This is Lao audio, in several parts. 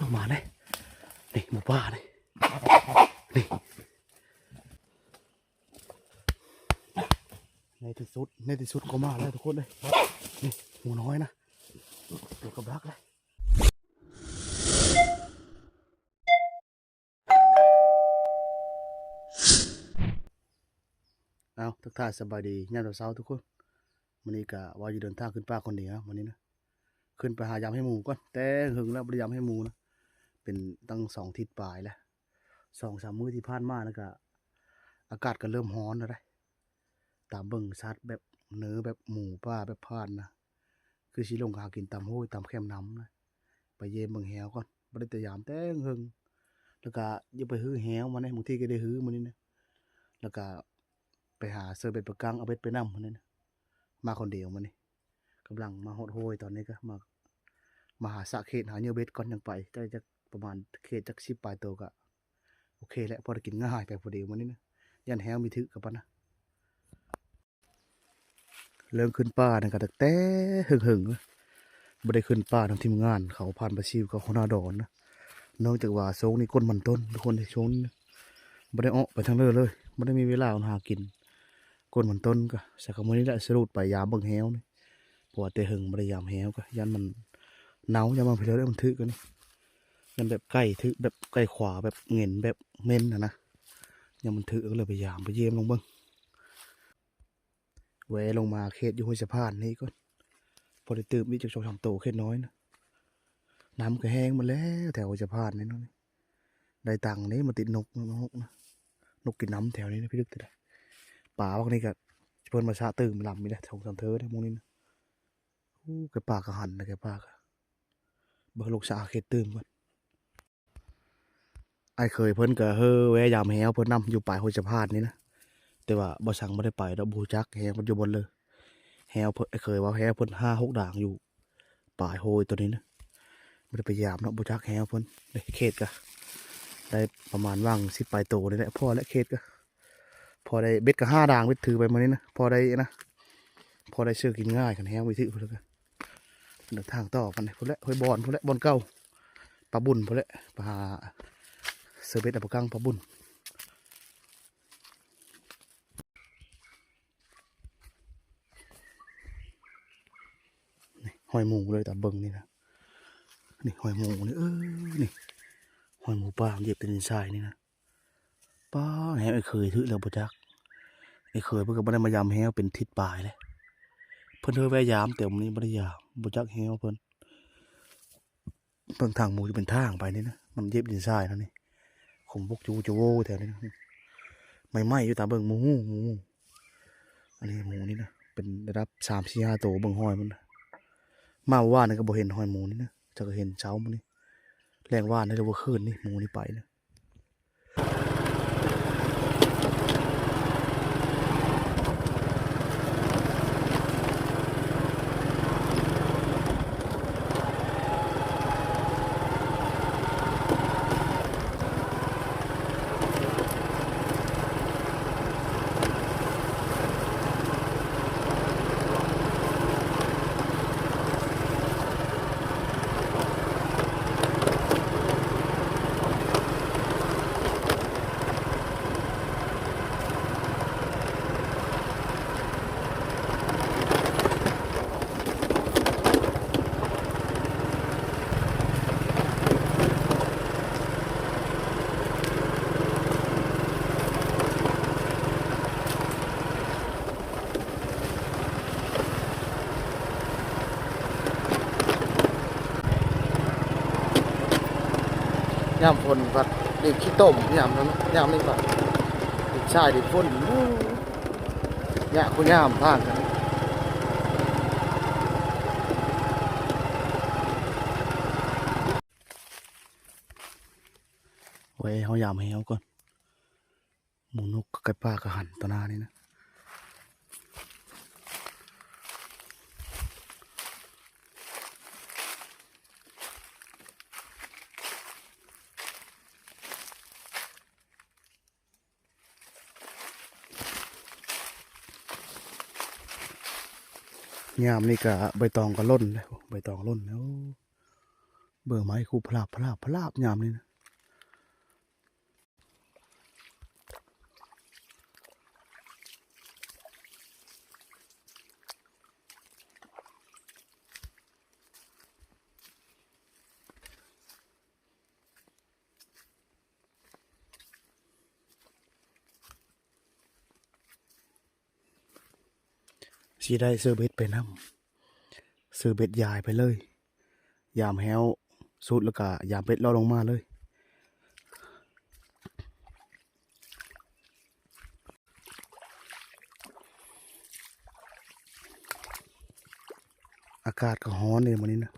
ໂຕມາເດ້ ນີ້ໝູປ່າເດ້ ນີ້ ໃນທີ່ສຸດ ໃນທີ່ສຸດກໍມາແລ້ວທຸກຄົນເດ້ ນີ້ໝູນ້ອຍນະ ຕົວກະບັກເລີຍ. ເອົາ ທັກທາຍສະບາຍດີຍາມເຊົ້າໆທຸກຄົນ. ມື້ນີ້ກະວ່າຊິເດີນທາງຂຶ້ນປ່າຄົນດຽວມື້ນີ້ນະ ຂຶ້ນໄປຫາຢາມໃຫ້ໝູກ່ອນ ແຕ່ເຫິງແລ້ວບໍ່ໄດ້ຢາມໃຫ້ໝູນະ ເປັນຕັ້ງສອງທິດປາຍແລ້ວ ສອງສາມມື້ທີ່ຜ່ານມານະ ກະອາກາດກະເລີ່ມຮ້ອນແລ້ວເດ້. ຕາມເບິ່ງສັດແບບເນີ ແບບໝູປ່າແບບຜ່ານນະ ຄືຊິລົງຫາກິນຕາມຫ້ວຍຕາມແຄມນ້ຳນະ. ໄປຢ້ຽມເບິ່ງແຮ້ວກ່ອນ ບໍ່ໄດ້ແຕ່ຢາມແຕ່ເຫິງ ແລ້ວກະຢາກໄປຮື້ແຮ້ວມາແດ່ ບາງທີກະໄດ້ຮື້ມື້ນີ້ນະ ແລ້ວກະໄປຫາເຊີເບັດປາກັງ ເອົາເບັດໄປນຳມື້ນີ້ນະ. ມາຄົນດຽວມື້ນີ້ ກຳລັງມາຮອດຫ້ວຍ ຕອນນີ້ກະມາ ມາຫາສະເຂດ ຫາເຫຍື່ອເບັດກ່ອນ ຍັງໄປ ໃກ້ຈັກປະມານເຂດຈັກສິບປາຍໂຕກະ ໂອເຄແຫຼະ ພໍໄດ້ກິນງ່າຍໄປຜູ້ດຽວມື້ນີ້ນະ ຢ້ານແຮ້ວມີຖືກກັບປານນະ. ເລື່ອງຂຶ້ນປ່ານີ້ກະຕັ້ງແຕ່ເຫິງໆ ບໍ່ໄດ້ຂຶ້ນປ່ານຳທີມງານເຂົາ ຜ່ານປາຊິວກັບຫົວໜ້າດອນນະ. ເນື່ອງຈາກວ່າຊ່ວງນີ້ກົ້ນມັນຕົ້ນ ທຸກຄົນ ຊ່ວງນີ້ນະ ບໍ່ໄດ້ອອກໄປທາງເລີເລີຍ ບໍ່ໄດ້ມີເວລາຫາກິນ ກົ້ນມັນຕົ້ນກະ ສະກະມື້ນີ້ແຫຼະ ສະຫຼຸດໄປຢາມເບິ່ງແຮ້ວນີ້ ເພາະວ່າແຕ່ເຫິງບໍ່ໄດ້ຢາມແຮ້ວກະ ຢ້ານມັນເນົ່າ ຢ້ານມັນເພີ້ ມັນຖືກກັນນີ້ ຢ້ານແບບໄກ່ຖືກ ແບບໄກ່ຂວາ ແບບເຫງັນ ແບບເໝັນຫັ້ນນະ ຢ້ານມັນຖືກ ກະເລີຍໄປຢາມໄປຢ້ຽມລອງເບິ່ງ. ແວ່ລົງມາເຂດຢູ່ຫ້ວຍສະພານນີ້ກ່ອນ ພໍໄດ້ຕື່ມອີກຈັກສອງສາມໂຕ ເຂດນ້ອຍນະ. ນ້ຳກະແຫ້ງໝົດແລ້ວແຖວຫ້ວຍສະພານນີ້ເນາະ ໄດ້ຕັງເດ້ ມາຕິດນົກ ນົກນະ ນົກກິນນ້ຳແຖວນີ້ນະ ພິລຶກແທ້. ປາພວກນີ້ກະເພິ່ນມາສະຕື່ມລຳນີ້ແຫຼະ ສອງສາມເທີເດ້ໝູ່ນີ້ນະ. ໂອ້ ກະປາກະຫັນນະ ກະປາກະ ເບິ່ງລູກສາວເຮັດຕື່ມກ່ອນ. ອ້າຍເຂີຍເພິ່ນກະເຮີແວ່ຢາມແຮ້ວເພິ່ນນຳ ຢູ່ປາຍຫ້ວຍສະພານນີ້ນະ ແຕ່ວ່າບໍ່ສັງບໍ່ໄດ້ໄປດອກ ບໍ່ຮູ້ຈັກແຮ້ວມັນຢູ່ບ່ອນເລີ. ແຮ້ວເພິ່ນ ອ້າຍເຂີຍວ່າແຮ້ວເພິ່ນຫ້າຫົກດາງຢູ່ປາຍຫ້ວຍໂຕນີ້ນະ ບໍ່ໄດ້ໄປຢາມເນາະ ບໍ່ຈັກແຮ້ວເພິ່ນ. ເດ້ ເຂດກະໄດ້ປະມານຫວ່າງສິບປາຍໂຕນີ້ແຫຼະ ພໍແລ້ວ ເຂດກະ ພໍໄດ້ ເບັດກະຫ້າດາງ ເບັດຖືໄປມື້ນີ້ນະ ພໍໄດ້ນະ ພໍໄດ້ຊື້ກິນງ່າຍ ຄັນແຮ້ວມີຖືກພຸ້ນລະກະ ເດີນທາງຕໍ່ກັນພຸ້ນແຫຼະ ຫ້ວຍບອນພຸ້ນແຫຼະ ບ່ອນເກົ່າ ປາບຸນພຸ້ນແຫຼະ ໄປຫາເຊີເບັດເອົາປາກັງປາບຸນ. ນີ້ຮອຍໝູເລີຍ ຕາມເບິ່ງນີ້ນະ ນີ້ຮອຍໝູນີ້ ເອີ ນີ້ຮອຍໝູປ່າ ຢຽບແຜ່ນດິນຊາຍນີ້ນະ. ປ້າ ແຮງ ອ້າຍເຂີຍຖືກແລ້ວບໍ່ຈັກ ອ້າຍເຂີຍເພິ່ນກະບໍ່ໄດ້ມາຢາມແຮ້ວເປັນທິດປາຍແລ້ວ ເພິ່ນເຄີຍແວ່ຢາມ ແຕ່ມື້ນີ້ບໍ່ໄດ້ຢາມ ບໍ່ຈັກແຮ້ວເພິ່ນ. ເບິ່ງທາງໝູຢູ່ເປັນທາງໄປນີ້ນະ ມັນຢຽບດິນຊາຍແລ້ວນີ້ ຂົງບົກຈະໂວຈະໂວແຖວນີ້ນະ ໄໝ້ໆຢູ່ ຕາມເບິ່ງໝູ ໝູ ອັນນີ້ໝູນີ້ນະ ເປັນລະດັບສາມສີ່ຫ້າໂຕ ເບິ່ງຮອຍມັນນະ. ມາວານນີ້ກະບໍ່ເຫັນຮອຍໝູນີ້ນະ ຈັກເຫັນເຊົ້າມື້ນີ້ ແລງວານນີ້ ຫຼືວ່າຄືນນີ້ ໝູນີ້ໄປນະ. ຍາມຝົນພັດດິນຂີ້ຕົມ ຍາມນັ້ນ ຍາມນີ້ກະດິນຊາຍດິນຝົນ ໂອ້ ຍາກກວ່າຍາມຜ່ານກັນ. ໄວ້ເຮົາຢາມແຮ້ວກ່ອນ. ໝູນົກໄກ່ປ່າກະຫັນຕໍ່ໜ້ານີ້ນະ. ຍາມນີ້ກະໃບຕອງກະຫຼົ່ນເດ້ ໃບຕອງຫຼົ່ນ ໂອ້. ບິ່ງໄມ້ຄູ່ພະລາບ ພະລາບ ພະລາບຍາມນີ້ນະ. ຊິໄດ້ເຊີເບັດໄປນຳ ເຊີເບັດຢາຍໄປເລີຍ. ຍາມແຮ້ວສຸດແລ້ວກະຢາມເບັດເລາະລົງມາເລີຍ. ອາກາດກໍຮ້ອນເດ້ມື້ນີ້ນະ.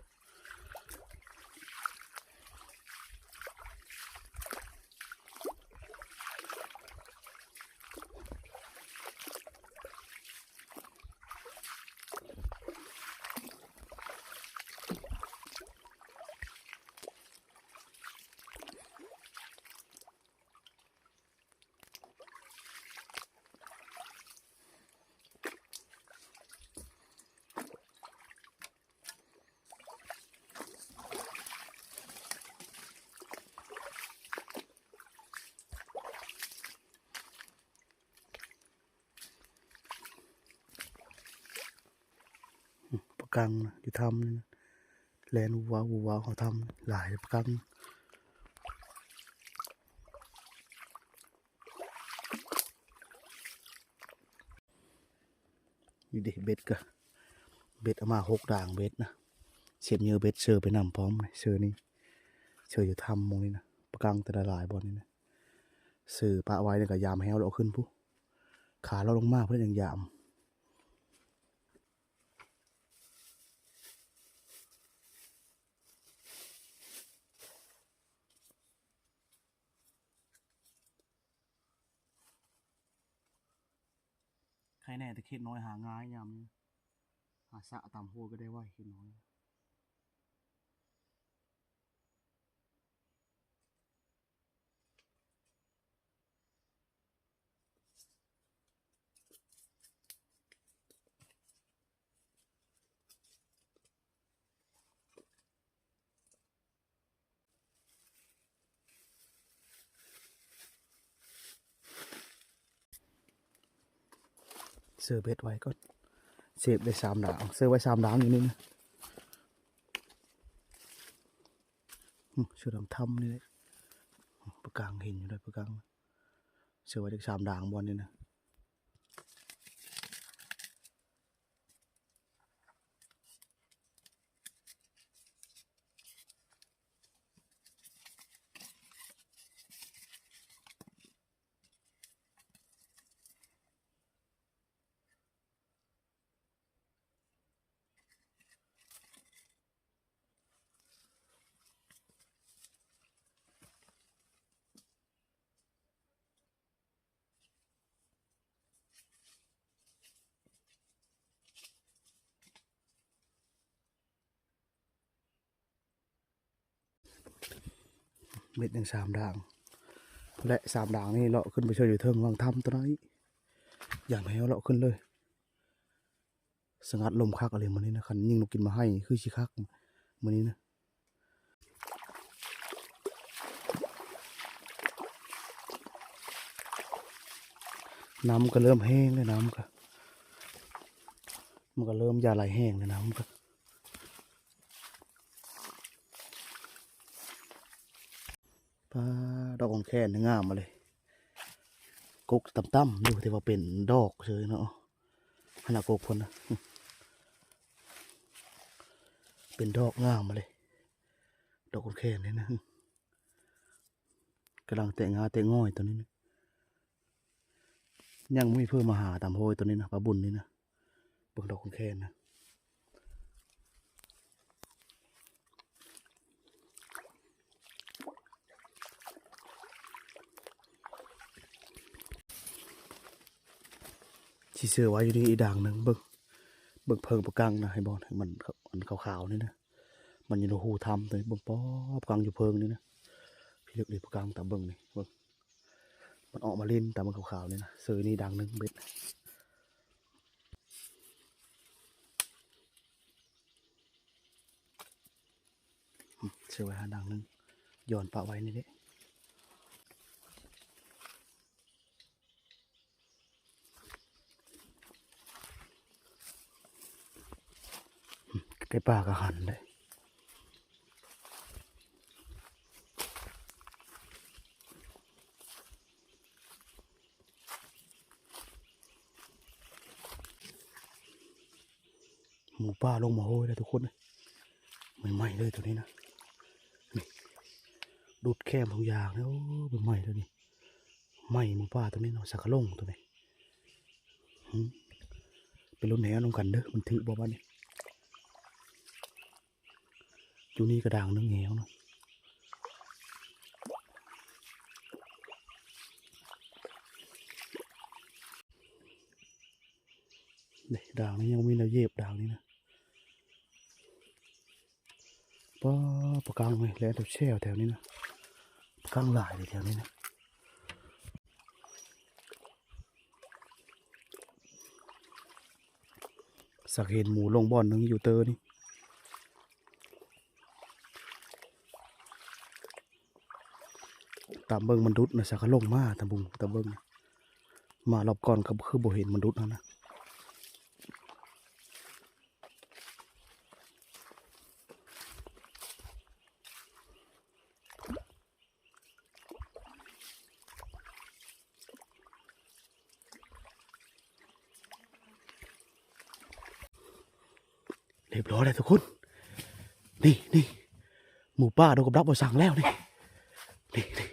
ປາກັງນະ ຢູ່ຖ້ຳນີ້ນະ ແລ່ນວາວວາວເຂົ້າຖ້ຳ ຫຼາຍປາກັງ. ນີ້ເດ້ ເບັດກະ ເບັດເອົາມາຫົກດາງເບັດນະ ສຽບເຫຍື່ອເບັດເຊີໄປນຳພ້ອມ ເຊີນີ້ ເຊີຢູ່ຖ້ຳໝ່ອງນີ້ນະ ປາກັງແຕ່ລະຫຼາຍບ່ອນນີ້ນະ ເຊີປະໄວ້ນີ້ກະຍາມແຮ້ວເລາະຂຶ້ນພຸ້ນ ຂາເລາະລົງມາເພິ່ນຍັງຍາມ. ໄຄແນ່ແຕ່ເຂດນ້ອຍຫາງ່າຍຍາມນີ້ ຫາສະຕາມຫ້ວຍກໍໄດ້ໄວເຂດນ້ອຍ. ເຊີເບັດໄວ້ກ່ອນ ສຽບໄດ້ສາມດາງ ເຊີໄວ້ສາມດາງຢູ່ນີ້ນະ ອື ເຊີນຳຖ້ຳນີ້ແຫຼະ ປາກັງເຫັນຢູ່ໄດ໋ ປາກັງ ເຊີໄວ້ຈັກສາມດາງບ່ອນນີ້ນະ. ເບັດຍັງສາມດາງ ແລະ ສາມດາງນີ້ເລາະຂຶ້ນໄປເຊີຢູ່ເທິງວັງຖ້ຳຕົວນັ້ນອີກ ຢາມແຮ້ວເລາະຂຶ້ນເລີຍ. ສະຫງັດລົມຄັກອີ່ຫຼີມື້ນີ້ນະ ຄັນຍິງນົກກິນມາໄຫ້ຄືຊິຄັກມື້ນີ້ນະ. ນ້ຳກໍເລີ່ມແຫ້ງແລ້ວ ນ້ຳກໍ ມັນກໍເລີ່ມຢ່າໄຫຼແຮງແລ້ວ ນ້ຳກໍ ປາ ດອກຂອງແຄນງາມມາເລີຍ ກົກຕ່ຳໆຢູ່ ແຕ່ວ່າເປັນດອກເຊີຍເນາະ. ຂະໜາດກົກພຸ້ນນະ ເປັນດອກງາມມາເລີຍ ດອກຂອງແຄນນີ້ນະ ກຳລັງແຕກງ່າແຕກງ່ອຍຕົວນີ້ນະ. ຍັງບໍ່ມີເພິ່ນມາຫາຕາມໂຮຍຕົວນີ້ນະ ປາບຸນນີ້ນະ. ເບິ່ງດອກຂອງແຄນນະ ຊິເຊີໄວ້ຢູ່ນີ້ອີກດາງໜຶ່ງ. ເບິ່ງ ເບິ່ງເພິ່ງປາກັງນະ ເຫັນບໍ່ ມັນ ອັນຂາວໆນີ້ນະ ມັນຢູ່ໃນຮູຖ້ຳຕົວນີ້. ເບິ່ງ ປອບ ປາກັງຢູ່ເພິ່ງນີ້ນະ ພິລຶກນີ້ ປາກັງ ຕາເບິ່ງນີ້ ເບິ່ງ ມັນອອກມາຫຼິ້ນຕາມັນຂາວໆນີ້ນະ. ເຊີນີ້ດາງໜຶ່ງເບັດ ອືມ ເຊື່ອໄວ້ຫາດາງໜຶ່ງ ຍ້ອນປະໄວ້ນີ້ເດ້. ໃກ້ປາກະຫັນເດ້. ໝູປ່າລົງມາໂຫຍແລ້ວທຸກຄົນເອີຍ. ໃໝ່ໆເລີຍໂຕນີ້ນະ. ນີ້ ດຸດແຄມທຸກຢ່າງເລີຍ. ໂອ້ ໃໝ່ໆເລີຍນີ້. ໃໝ່ໝູປ່າໂຕນີ້ເນາະ, ສັກກະຫຼົງໂຕນີ້. ຫື ໄປລຸ້ນແຫນຳກັນເດີ້ ມັນຖືກບໍ່ບາດນີ້. ຢູ່ນີ້ກະດາງໜຶ່ງແຫວເນາະ. ນີ້ ດາງນີ້ຍັງມີແນວເຫຢີບ ດາງນີ້ນະ. ປາ ປາກັງເວີຍ ແລ່ນແຊວແຖວນີ້ນະ. ປາກັງຫຼາຍເລີຍແຖວນີ້ນະ. ສັກເຫັນໝູລົງບ່ອນໜຶ່ງຢູ່ເຕີນີ້. ຕາມເບິ່ງມັນດຸດນະ ສັກກະຫຼົງມາ ຕາມເບິ່ງ ຕາມເບິ່ງ ມາລອບກ່ອນກະຄືບໍ່ເຫັນມັນດຸດຫັ້ນນະ. ຮຽບຮ້ອຍແລ້ວທຸກຄົນ. ນີ້ ນີ້ ໝູປ່າດົງກັບດັກບໍ່ສັງແລ້ວນີ້. ນີ້ ນີ້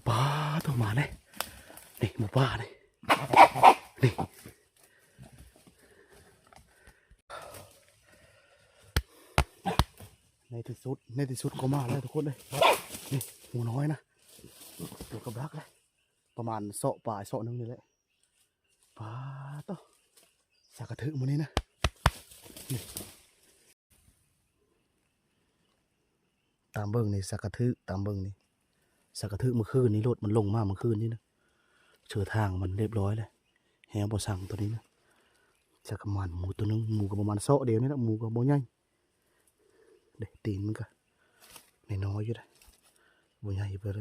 ປາໂທ້ ມາແລ້ວ. ນີ້ ໝູປ່ານີ້ ນີ້. ໃນທີ່ສຸດ ໃນທີ່ສຸດກໍມາແລ້ວທຸກຄົນເອີຍ. ນີ້ ໝູນ້ອຍນະ ໂດດກັບດັກເລີຍ. ປະມານເຊາະປາຍເຊາະໜຶ່ງນີ້ແຫຼະ. ປາໂທ້ ສັກກະຖືກມື້ນີ້ນະ. ນີ້ ຕາມເບິ່ງນີ້ ສັກກະຖືກ ຕາມເບິ່ງນີ້ ສັກກະຖືກມື້ຄືນນີ້ໂລດ. ມັນລົງມາມື້ຄືນນີ້ນະ. ເຊີທາງມັນຮຽບຮ້ອຍແລ້ວ. ແຮວບໍ່ສັງໂຕນີ້ນະ. ສັກກະໝານໝູໂຕໜຶ່ງ. ໝູກະປະມານເຊາະດຽວນີ້ລະ. ໝູກະບໍ່ໃຫຍ່. ເດ້ ຕີນມັນກະນ້ອຍໆຢູ່ເດ້ ບໍ່ໃຫຍ່ປານໃດ.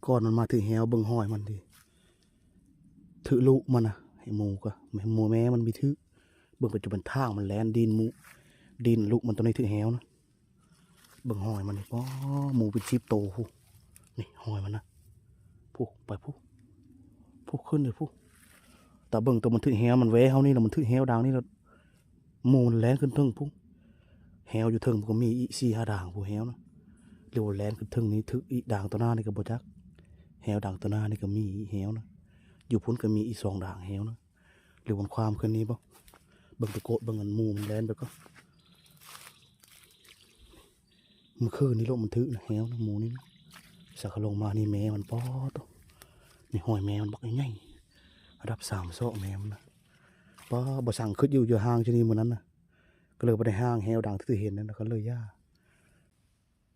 ກ່ອນມັນມາຖືກແຮວ ເບິ່ງຮອຍມັນຕິ ຖືກລູກມັນນະ. ໃຫ້ໝູກະ ໝູແມ່ມັນມີຖືກ. ເບິ່ງປັດຈຸບັນທາງມັນແລ່ນ ດິນໝູ ດິນລູກມັນໂຕນີ້ຖືກແຮວນະ. ເບິ່ງຮອຍມັນນີ້ ປາ ໝູເປັນສິບໂຕພຸ້ນ. ນີ້ຮອຍມັນນະ ພຸ້ນ ໄປພຸ້ນ ພຸ້ນຂຶ້ນເລີຍພຸ້ນ. ຕາເບິ່ງໂຕມັນຖືກແຮວ ມັນແຫວະເຮົານີ້ລະ ມັນຖືກແຮວດາງນີ້ລະ ໝູມັນແລ່ນຂຶ້ນເທິງພຸ້ນ. ແຮວຢູ່ເທິງພຸ້ນກະມີອີກສີ່ຫ້າດາງພຸ້ນແຮວນະ. ຫຼືວ່າແລ່ນຂຶ້ນເທິງນີ້ຖືກອີກດາງໂຕໜ້ານີ້ກະບໍ່ຈັກ. ແຮວດາງໂຕໜ້ານີ້ກະມີອີກແຮວນະ. ຢູ່ພຸ້ນກະມີອີກສອງດາງແຮວນະ. ຫຼືມັນຄວາມຂຶ້ນນີ້ບໍ່? ເບິ່ງຕະໂກດເບິ່ງອັນໝູມັນແລ່ນໄປກ່ອນ. ມື້ຄືນນີ້ໂລກມັນຖືກນະ ແຮວນະ ໝູນີ້ນະ. ສັກກະຫຼົງມານີ້ແມ່ມັນ ປາໂທ້ ນີ້ຮອຍແມ່ມັນບັກໃຫຍ່ ລະດັບສາມເຊາະແມ່ມັນນະ. ປາ ບໍ່ສັງຄຶດຢູ່ ຢູ່ຫ່າງຈາກນີ້ມື້ນັ້ນນະ ກະເລີຍບໍ່ໄດ້ຮ່າງແຮວດາງທີ່ເຫັນນັ້ນນະ ກະເລີຍຢ່າ.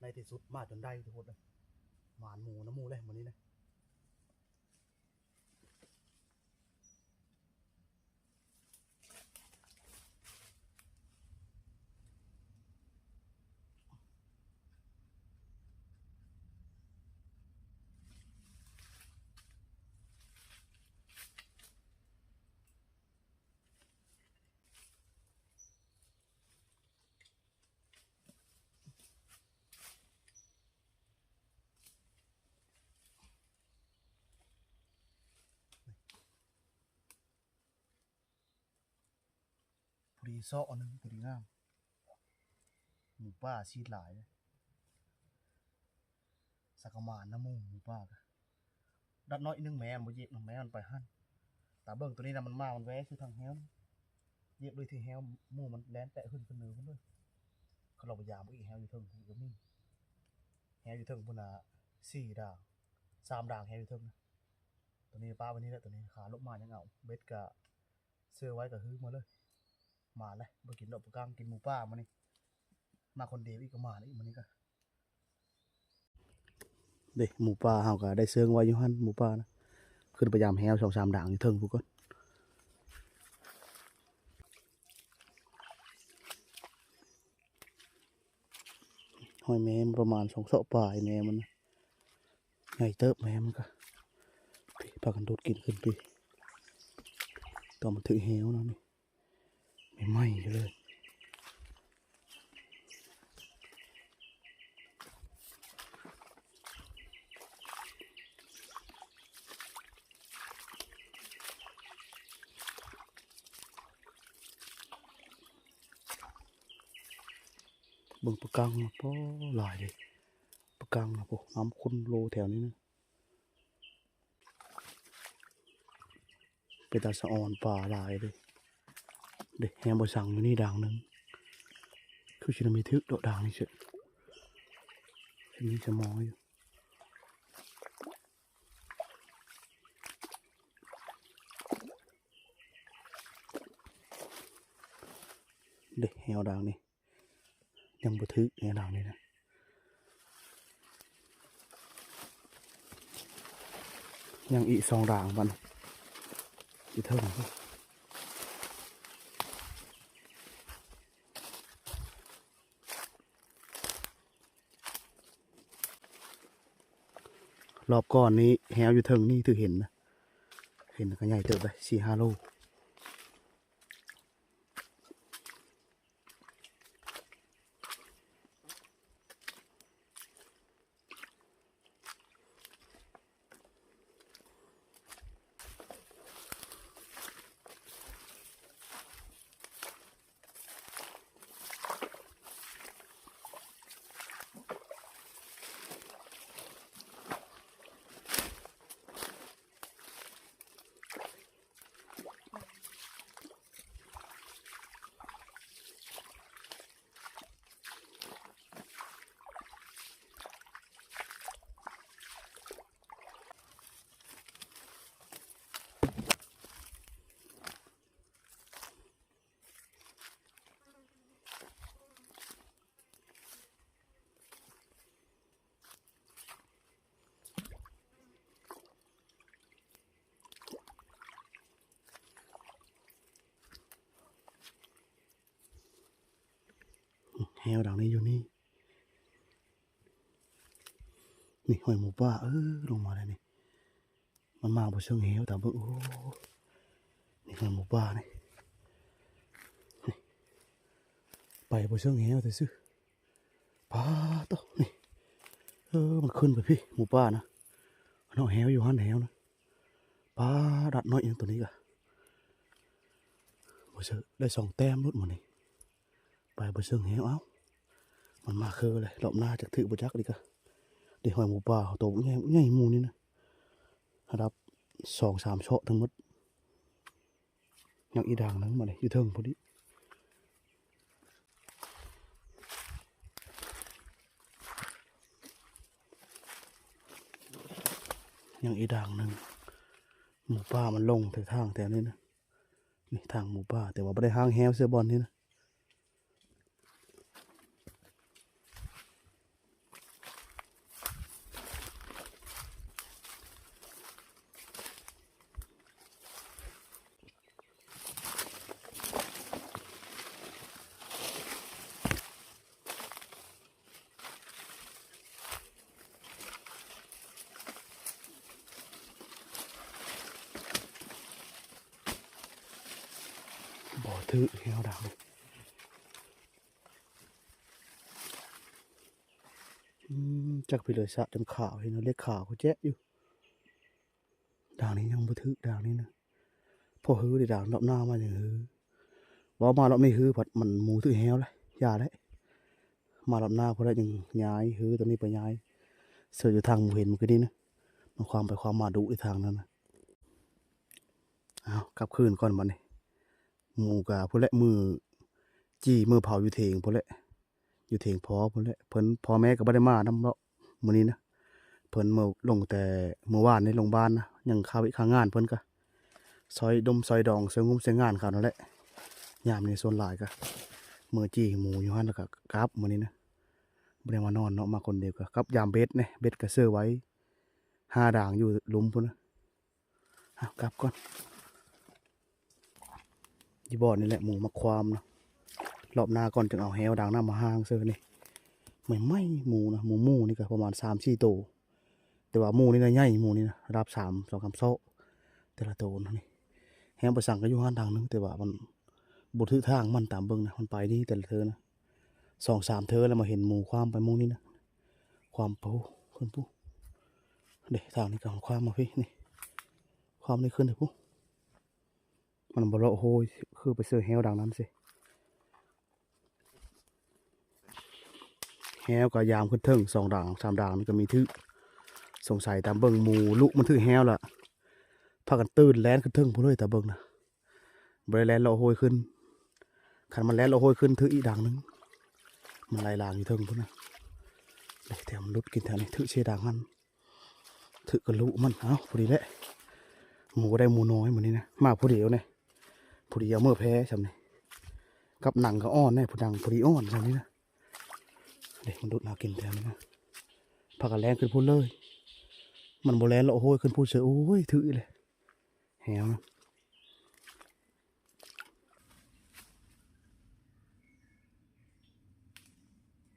ໃນທີ່ສຸດມາຈົນໄດ້ທຸກຄົນເອີຍ. ໝານໝູນຳໝູແຫຼະມື້ນີ້ນະ. ພໍດີເຊາະອັນໜຶ່ງ ພໍດີງາມ. ໝູປ່າສີດຫຼາຍເດ້. ສັກກະໝານນະໝູ ໝູປ່າກະ. ດັດນ້ອຍໜຶ່ງແມ່ມັນບໍ່ຢຽບນຳ ແມ່ມັນໄປຫັ້ນ. ຕາເບິ່ງໂຕນີ້ນະ ມັນມາ ມັນແຫວະຄືທາງແຮວ. ຢຽບໂດຍທີ່ແຮວ ໝູມັນແລ່ນແຕະຂຶ້ນຂຶ້ນເໜືອພຸ້ນເລີຍ. ຄັນລອງໄປຢາມເບິ່ງອີກ ແຮວຢູ່ເທິງພຸ້ນກະມີ. ແຮວຢູ່ເທິງພຸ້ນນະ ສີ່ດາງ ສາມດາງແຮວຢູ່ເທິງນະ. ໂຕນີ້ປະໄວ້ນີ້ແຫຼະ ໂຕນີ້ ຂາລົບມາຍັງເອົາ. ເບັດກະເຊີໄວ້ກະຮືມາເລີຍ. ມາແຫຼະ ບໍ່ກິນດອກປາກັງ ກິນໝູປ່າມື້ນີ້. ມາຄົນດຽວອີກກະມາອີກມື້ນີ້ກະ. ເດ້ ໝູປ່າເຮົາກະໄດ້ເຊີງໄວ້ຢູ່ຫັ້ນ ໝູປ່ານະ. ຂຶ້ນໄປຢາມແຮວສອງສາມດາງຢູ່ເທິງພຸ້ນກ່ອນ. ຫ້ອຍແມ່ມັນປະມານສອງເຊາະປາຍ ແມ່ມັນນະ ໃຫຍ່ເຕີບແມ່ມັນກະ. ພາກັນດູດກິນຂຶ້ນພີ້ ຕອນມັນຖືກແຮ້ວເນາະນີ້. ໃໝ່ໆຢູ່ເລີຍ. ເບິ່ງປາກັງ ໂອ້ ຫຼາຍເດ້ ປາກັງນະ. ໂອ້ ນ້ຳຂຸ້ນໂລແຖວນີ້ນະ. ເປັນຕາສະອອນປາຫຼາຍເດ້. ເດ້ ແຮງບໍ່ສັງຢູ່ນີ້ດ່າງໜຶ່ງ ຄືຊິໄດ້ມີຖືກດອກດ່າງນີ້ເສຍ ມີສະໝໍຢູ່. ເດ້ ແຮງດ່າງນີ້ ຍັງບໍ່ຖືກແນວດາວນີ້ນະ. ຍັງອີກສອງດາວບັດນີ້ ຢູ່ເທິງພຸ້ນ. ລອບກ່ອນນີ້ແຮ້ວຢູ່ເທິງນີ້ຖືກເຫັນນະ ເຫັນກະໃຫຍ່ເຕີບໄດ໋ ສີ່ຫ້າໂລ. ແຮ້ວດາວນີ້ຢູ່ນີ້ ນີ້ຫ້ອຍໝູປ່າ ເອີ ລົງມາແລ້ວນີ້. ມັນມາບໍ່ເຊີງແຮ້ວ ຕາເບິ່ງ ໂອ້ ນີ້ຄືໝູປ່ານີ້ ນີ້ ໄປບໍ່ເຊີງແຮ້ວແທ້ຊື່ ປາໂຕ ນີ້ ເອີ ມັນຂຶ້ນໄປພີ້ ໝູປ່ານະ ເນາະ ແຮ້ວຢູ່ຫັ້ນແຮ້ວນະ ປາ ດັດນ້ອຍຫຍັງໂຕນີ້ກະ ບໍ່ເຊີງ ໄດ້ສອງແຕ້ມໂລດມື້ນີ້. ໄປບໍ່ເຊີງແຮງ ເອົ້າ ມັນມາຄືເລີຍ ລອບໜ້າຈັກຖືກບໍ່ຈັກອີກກະ. ໄດ້ຫ້ອຍໝູປ່າໂຕໃຫຍ່ ໃຫຍ່ໝູນີ້ນະ ລະດັບສອງສາມເຊາະທັງໝົດ. ຍັງອີກດ່າງໜຶ່ງ ມານີ້ຢູ່ເທິງພໍດີ ຍັງອີກດ່າງໜຶ່ງ. ໝູປ່າມັນລົງແຖວທາງແຖວນີ້ນະ ນີ້ທາງໝູປ່າ ແຕ່ວ່າບໍ່ໄດ້ຫາງແຮ້ວເສືອບ່ອນນີ້ນະ. ບໍ່ຖືກແຮວດາວ ອືມ ຈັກໄປເລີຍ ສະຈົນຂາວ ເຫັນເລັກຂາວແຈະຢູ່. ດາວນີ້ຍັງບໍ່ຖືກ ດາວນີ້ນະ ພໍຮືເດ ດາວລອບໜ້າມາຍັງຮື ເວົ້າມາລອບນີ້ຮື ພັດມັນໝູຖືກແຮວແລ້ວ ຢ່າແລ້ວ. ມາລອບໜ້າພຸ້ນແຫຼະ ຍັງຍ້າຍຮືໂຕນີ້ໄປຍ້າຍເສີດຢູ່ທາງໝູເຫັນມື້ກີ້ນີ້ນະ ມັນຄວາມໄປຄວາມມາດຸອີກທາງນັ້ນນະ. ເອົາ ກັບຄືນກ່ອນບັດນີ້ ໝູກະພຸ້ນແຫຼະ ມື້ຈີ່ມື້ເຜົາຢູ່ເຖງພຸ້ນແຫຼະ ຢູ່ເຖງພໍ່ພຸ້ນແຫຼະ ເພິ່ນພໍ່ແມ່ກໍບໍ່ໄດ້ມານຳເນາະ ມື້ນີ້ນະ ເພິ່ນເມືອລົງແຕ່ມື້ວານນີ້ ລົງບ້ານນະ ຍັງຄາວິຄາງານເພິ່ນກະ ຊ່ອຍດົມຊ່ອຍດອງ ຊ່ວຍງຸ້ມຊ່ວຍງານເຂົານັ້ນແຫຼະ. ຍາມນີ້ສ່ວນຫຼາຍກະເມືອຈີ່ໝູຢູ່ຫັ້ນ ແລ້ວກະກັບມື້ນີ້ນະ ບໍ່ໄດ້ມານອນເນາະ ມາຄົນດຽວກະກັບ. ຍາມເບັດນີ້ ເບັດກະເຊີໄວ້ ຫ້າດາງຢູ່ລຸ່ມພຸ້ນນະ. ເອົາ ກັບກ່ອນ ຢູ່ບ່ອນນີ້ແຫຼະ ໝູມາຄວາມເນາະ ລອບໜ້າກ່ອນຈຶ່ງເອົາແຮ້ວດາງນ້ຳມາຫ້າງເຊີນີ້. ໃໝ່ໆ ໝູນະ ໝູ ໝູນີ້ກໍປະມານສາມສີ່ໂຕ ແຕ່ວ່າໝູນີ້ນະໃຫຍ່ ໝູນີ້ນະ ລະດັບສາມ ສອງສາມຊອກ ແຕ່ລະໂຕນະນີ້. ແຮມປະສັງກໍຢູ່ຫັ້ນທາງໜຶ່ງ ແຕ່ວ່າມັນບໍ່ຖືກທາງມັນ ຕາມເບິ່ງນະ ມັນໄປນີ້ແຕ່ລະເທີນະ ສອງສາມເທີແລ້ວ ມາເຫັນໝູຄວ້າມໄປໝູນີ້ນະ ຄວ້າມໄປພຸ້ນ ຂຶ້ນພຸ້ນເດ້. ທາງນີ້ກໍຄວ້າມມາພີ້ນີ້ ຄວ້າມນີ້ຂຶ້ນໄປພຸ້ນ. ມັນບໍ່ເລາະໂຮຍຄືໄປເຊີແຮ້ວດັ່ງນັ້ນຊິ. ແຮ້ວກໍຍາມຂຶ້ນເທິງ ສອງດ່າງສາມດ່າງນີ້ກໍມີຖືກ. ສົງໄສຕາມເບິ່ງໝູລຸມັນຖືກແຮ້ວລະ ພາກັນຕື່ນແລ່ນຂຶ້ນເທິງພຸ້ນເລີຍ ຕາມເບິ່ງນະ. ບໍ່ໄດ້ແລ່ນເລາະໂຮຍຂຶ້ນ. ຄັນມັນແລ່ນເລາະໂຮຍຂຶ້ນ ຖືກອີກດ່າງໜຶ່ງ. ມັນໄລ່ລາງຢູ່ເທິງພຸ້ນນະ. ເດ້ ແຖວມັນຫຼຸດກິນແຖວນີ້ ຖືກເຊດ່າງຫັ້ນ. ຖືກກະລຸມັນ. ເອົ້າ ພໍດີແຫຼະ ໝູກໍໄດ້ໝູນ້ອຍມື້ນີ້ນະ ມາຜູ້ດຽວນີ້ ພໍດີເອົາເມືອແພຊ່ຳນີ້ ກັບໜັງກໍອ່ອນແດ່ ຜູ້ໜັງພໍດີອ່ອນຊ່ຳນີ້ນະ. ເດ້ ມັນດຸດຫາກິນແຖວນີ້ນະ ພາກັນແລ່ນຂຶ້ນພຸ້ນເລີຍ. ມັນບໍ່ແລ່ນເລາະໂຮຍຂຶ້ນພຸ້ນເສີຍ. ໂອ້ຍ ຖືກອີກແຫຼະ ແຮ້ວນະ.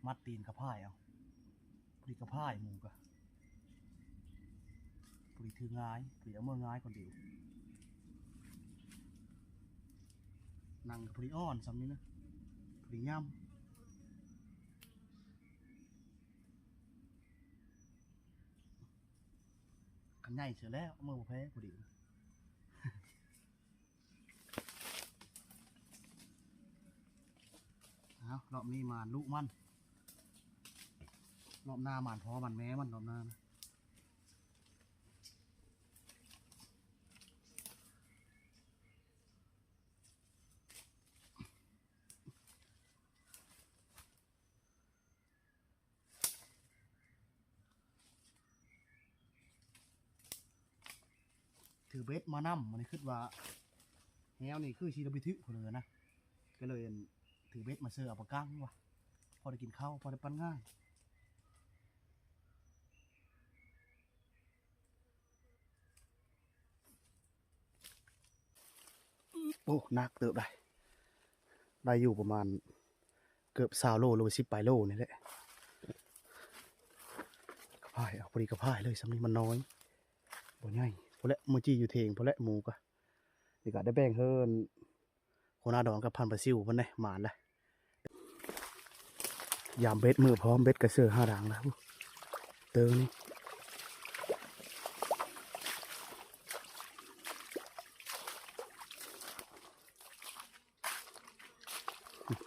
ມັດຕີນກະພາຍເອົາ ພໍດີກະພາຍໝູກະ ພໍດີຖືງ່າຍ ພໍດີເອົາເມືອງ່າຍຄົນດຽວ. ໜັງກະພໍດີອ່ອນຊ່ຳນີ້ນະ ພໍດີຫຍ້ຳ. ຄັນໃຫຍ່ເສີຍແລ້ວ ເອົາເມືອບໍ່ແພພໍດີ. ເອົາ ລອບນີ້ໝານລູກມັນ ລອບໜ້າໝານພໍ່ມັນແມ່ມັນ ລອບໜ້ານະ. ຖືເບັດມານຳ ມື້ນີ້ຄິດວ່າແຮ້ວນີ້ຄືຊິບໍ່ໄດ້ຖືກພຸ້ນເລີຍນະ ກໍເລີຍ ອັ່ນ ຖືເບັດມາເຊີເອົາປາກັງວ່າ ພໍໄດ້ກິນເຂົ້າ ພໍໄດ້ປັນງານ. ໂອ້ ໜັກເຕີບໄດ໋ ໄດ້ຢູ່ປະມານເກືອບຊາວໂລ ຫຼືວ່າສິບປາຍໂລນີ້ແຫຼະ. ກະພາຍເອົາ ພໍດີກະພາຍເລີຍ ຊ່ຳນີ້ມັນນ້ອຍ ບໍ່ໃຫຍ່. ພຸ້ນແຫຼະ ມື້ຈີ່ຢູ່ເທິງພຸ້ນແຫຼະ ໝູກະ ນີ້ກະໄດ້ແບ່ງເຮີ້ນ ຫົວໜ້າດອນກັບພັນປາຊິວເພິ່ນເດ້ ໝານລະ. ຍາມເບັດມື້ພ້ອມ ເບັດກະເຊີຫ້າດ່າງລະ ເຕີງນີ້.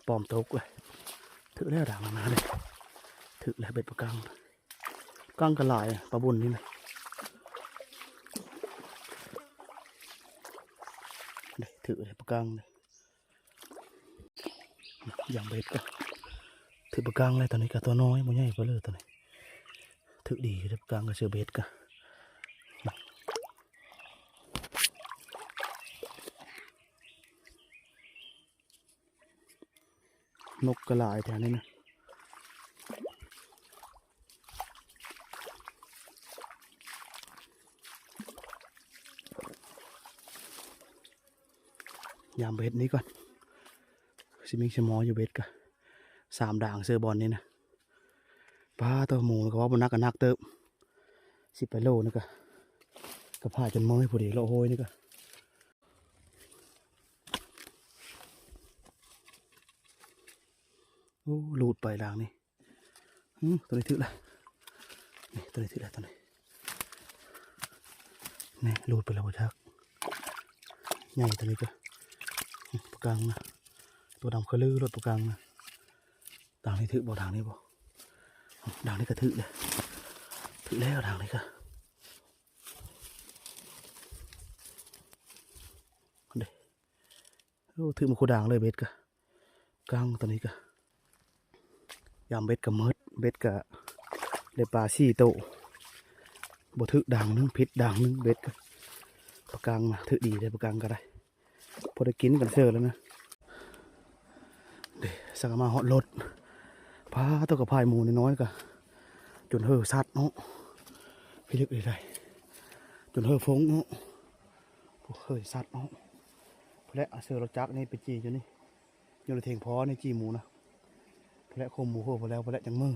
ປ້ອມຕົກເລີຍ ຖືກແລ້ວດ່າງນາເລີຍ ຖືກແລ້ວເບັດປາກັງ. ປາກັງກໍຫຼາຍ ປາບຸນນີ້ນະ ເດ້ ຖືກແລ້ວປາກັງເດ້. ຢາມເບັດກໍຖືກປາກັງແລ້ວ ຕອນນີ້ກໍຕົວນ້ອຍບໍ່ໃຫຍ່ປານໃດ ຕອນນີ້ຖືກດີຢູ່ເດ້ ປາກັງກໍເຊີເບັດກໍ. ນົກກໍຫຼາຍແຖວນີ້ນະ ຍາມເບັດນີ້ກ່ອນ ຊິມີສະໝໍຢູ່ເບັດກະ ສາມດ່າງເຊີບ່ອນນີ້ນະ. ປາໂຕ ໝູກະເວົ້າບໍ່ໜັກກະໜັກເຕີບ ສິບປາຍໂລນີ້ກະ ກະພາຍຈົນເມື່ອຍ ພໍດີເລາະໂຮຍນີ້ກະ. ໂອ້ ຫຼຸດໄປດ່າງນີ້ ອື ໂຕນີ້ຖືກລະ ນີ້ ໂຕນີ້ຖືກລະ ໂຕນີ້ ນີ້ ຫຼຸດໄປແລ້ວບໍ່ຈັກ ໃຫຍ່ໂຕນີ້ກະ ປາກັງນະ ໂຕດຳຄະລືໂລດປາກັງນະ. ດ່າງນີ້ຖືກບໍ່ ດ່າງນີ້ບໍ່ ດ່າງນີ້ກະຖືກເດ້ ຖືກແລ້ວດ່າງນີ້ກະ ເດ້. ໂອ້ ຖືກໝົດຄູ່ດ່າງເລີຍ ເບັດກະ ກັງຕອນນີ້ກະ ຍາມເບັດກະໝົດ ເບັດກະໄດ້ປາສີ່ໂຕ ບໍ່ຖືກດ່າງໜຶ່ງ ຜິດດ່າງໜຶ່ງ ເບັດກະ ປາກັງນະ ຖືກດີເດ້ ປາກັງກະໄດ້ ພໍໄດ້ກິນກັນເຊີແລ້ວນະ. ເດ້ ສັກກະມາຮອດລົດ ພາໂຕກະພາຍໝູນ້ອຍໆ ກະຈົນເຫີສັດເນາະ ພິລຶກໄດ້ ຈົນເຫີຟົງເນາະ. ໂອ້ ເຮີ້ຍ ສັດເນາະ ພຸ້ນແຫຼະ ເຊີລົດຈັກນີ້ໄປຈີ່ຢູ່ນີ້ ຢູ່ໃນເຖິງພໍນີ້ ຈີ່ໝູນະ ພຸ້ນແຫຼະ ຄົມໝູພຸ້ນແລ້ວ ພຸ້ນແຫຼະ ຈັ່ງມື້